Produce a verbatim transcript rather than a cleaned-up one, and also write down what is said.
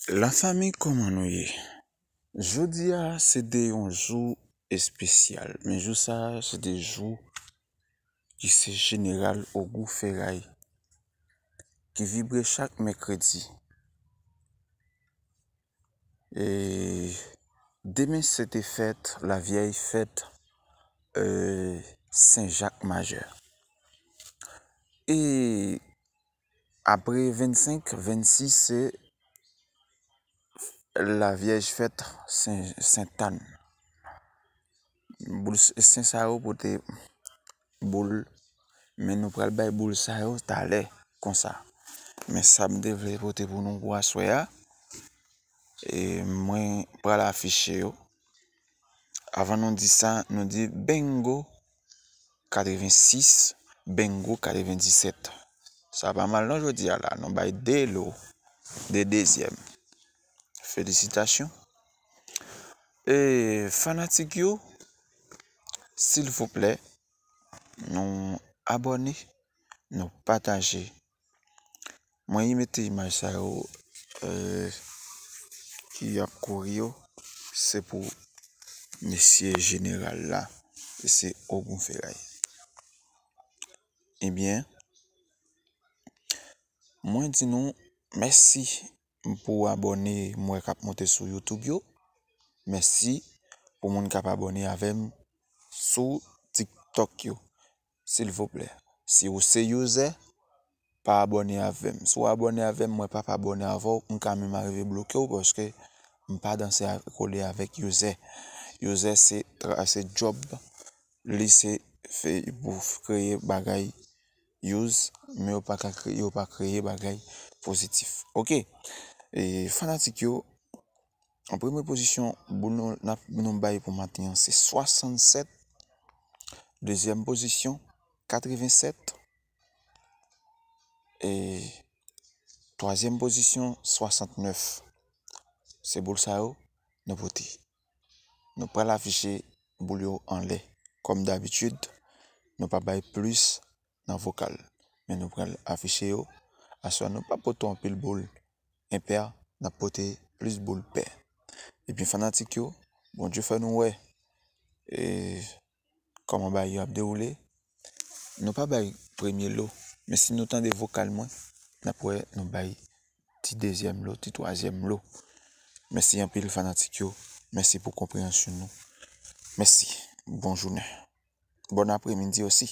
Lafanmi, kòman nou ye? Jodi a, se de yon jou espesyal, men jou sa a, se de jou ki se jeneral Ogou Feray, ki vibre chak mèkredi. E demen, se te fèt, lavyèj fèt, e, Sen Jak Majè. E apre vennsenk, vennsis, se lavyèj fèt Sen, Sentàn. Boul s-, sen sa yo pote boul, men nou pral bay boul sa yo talè, konsa. Men sa m te vle pote pou nou pou aswè a, e mwen pral afiche yo. Avan nou di sa, nou di Bengo katrevensis, Bengo katrevendisèt. Sa pa mal non jodi a la, nou bay de lo, de dezyèm. Felisitasyon. E fanatik yo, silvouplè, nou abòne, nou pataje. Mwen mete imaj sa yo, e, ki ap kouri yo, se pou mesye jeneral la, e se Ogou Feray. Ebyen, mwen di nou mèsi pou abòne m wè k ap monte sou YouTube yo. Mèsi pou moun k ap abòne avè m sou TikTok yo. Silvouplè, si w se user, pa abòne avè m. Si w abòne avè m, mwen p ap abòne avè w, m ka menm arive bloke w paske m pa danse a-, kole avèk user. User se tra-, se djòb li, se fè pou f-, kreye bagay use, men yo pa ka kreye, yo pa kreye bagay pozitif. Oke. E fanatik yo, an premye pozisyon, boul nou, n ap, nou bay pou maten an, se swasannsèt. Dezyèm pozisyon, katrevensèt. E twazyèm pozisyon, swasantnèf. Se boul sa yo nou pote. Nou pral afiche boul yo anlè. Kòm dabitid, nou pa bay plis nan vokal, men nou pral afiche yo. Aswè, nou pa pote anpil boul enpè, n ap pote plis boul pè. Epi fanatik yo, Bondye fè nou wè, e, kòman bagay yo ap dewoule. Nou pa bay premye lo, men si nou tande vokal mwen, n ap wè nou bay ti dezyèm lo, ti twazyèm lo. Mèsi anpil fanatik yo, mèsi pou konpreyansyon nou. Mèsi, bon jounen. Bon apremidi osi.